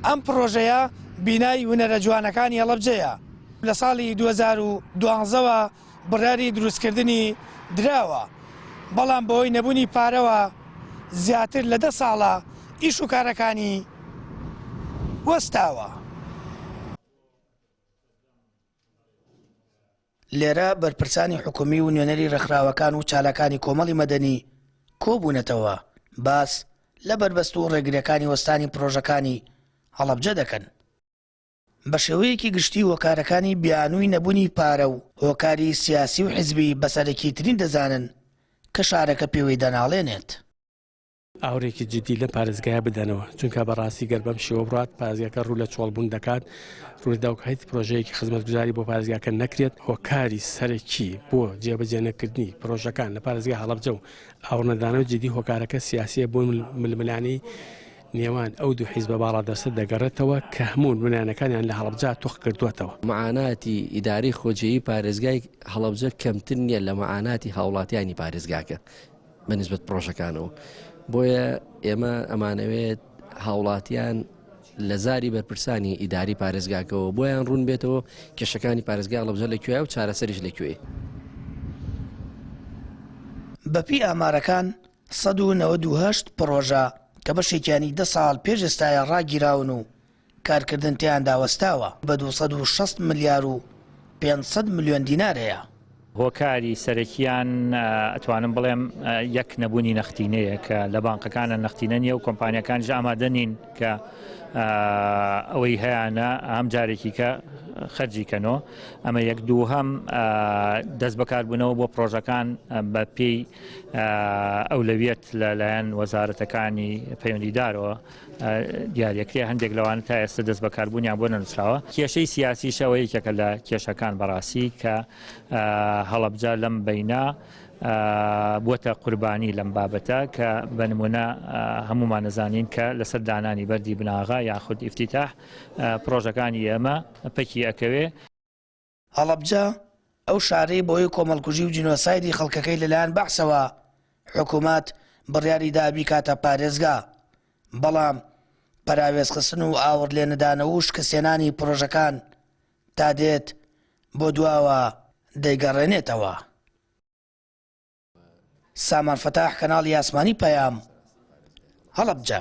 ئەم پڕۆژەیە بینای هونەرە جوانەکانی هەڵەبجەیە، لە ساڵی 2012 وە بڕیاری دروستکردنی دراوە، بەڵام بەهۆی نەبوونی پارەوە زیاتر لە دە ساڵە ئیش و کارەکانی وەستاوە. لێرە بەرپرسانی حکومی و نوێنەری ڕێکخراوەکان و چالاکانی کۆمەڵی مەدەنی کۆبوونەتەوە، باس لە بەربەست و ڕێگرییەکانی وەستانی پڕۆژەکانی هەڵەبجە دەکەن. بە شێوەیەکی گشتی هۆکارەکانی بیانووی نەبوونی پارە و هۆکاری سیاسی و حزبی بە سەرەکیترین دەزانن کە شارەکە پێوەی دەناڵێنێت. ئاوڕێکی جدی لەم پارێزگایە بدەنەوە، چونکە بەڕاستی گەر بەم شێوە بڕات پارێزگاکە ڕوو لە چۆڵبوون دەکات، ڕوویداو کە هیچ پرۆژەیەکی خزمەتگوزاری بۆ پارێزگاکە نەکرێت، هۆکاری سەرەکی بۆ جێبەجێ نەکردنی پرۆژەکان لە پارێزگای هەڵەبجە و ئاوڕنەدانەوەی جدی هۆکارەکە سیاسیە بۆ ململانێی نێوان ئەو دوو حیزبە باڵادەستە دەگەڕێتەوە کە هەموو ململانێکانیان لە هەڵەبجە تۆخ کردووەتەوە. معاناتی ئیدارەی خۆجێیی پارێزگای هەڵەبجە کەمتر نییە لە معاناتی هاوڵاتیانی پارێزگاکە. بە نسبەت پرۆژەکانەوە بۆیە ئێمە ئەمانەوێت هاوڵاتیان لە زاری بەرپرسانی ئیداری پارێزگاکەەوە بۆیان ڕوون بێتەوە کێشەکانی پارێزگا هەڵەبجە لە کوێ و چارەسەریش لە کوێ. بەپێی ئامارەکان 198 پڕۆژە کە بەشێکیانی دە ساڵ پێش ئێستایە ڕاگیراون و کارکردن تێیاندا وەستاوە بە 260 ملیار و 500 ملیۆن دینار هەیە. هۆکاری سەرەکیان ئەتوانم بڵێم یەک نەبوونی نەختینەیە کە لە بانقەکانە نەختینە نییە و کۆمپانیەکانیش ئامادە نین کە ئەوەی هەیانە هەم جارێکی کە خەرجی کەنەوە ئەمە یەک دووهەم دەست بەکاربوونەوە بۆ پرۆژەکان بە پێی ئەولەویەت لەلایەن وەزارەتەکانی پەیوەندیدارەوە دیاریەکرێ هەندێک لەوانە تا ئێستا دەست بەکاربوونیان بۆ نەنووسراوە کێشەی سیاسیش ئەوە یەکێکە لە کێشەکان بەڕاستی کە هەڵەبجە لەم بینە بووەتە قوربانی لەم بابەتە کە بە نمونە هەمومان نەزانین کە لەسەر دانانی بەردی بناغە یاخود ئیفتیتاح پرۆژەکانی ئێمە پەکی ئەکەوێ. هەڵەبجە، ئەو شارەی بەهۆی کۆمەڵکوژی و جینۆسایدی خەڵکەکەی لەلایەن بەعسەوە، حکومەت بڕیاری دا بیکاتە پارێزگا، بەڵام پەراوێزخستن و ئاوڕلێنەدانەوە و شکستهێنانی پرۆژەکان تا دێت بۆ دواوە دەیگەڕێنێتەوە. سامان فەتاح، کەناڵی ئاسمانی پەیام، هەڵەبجە.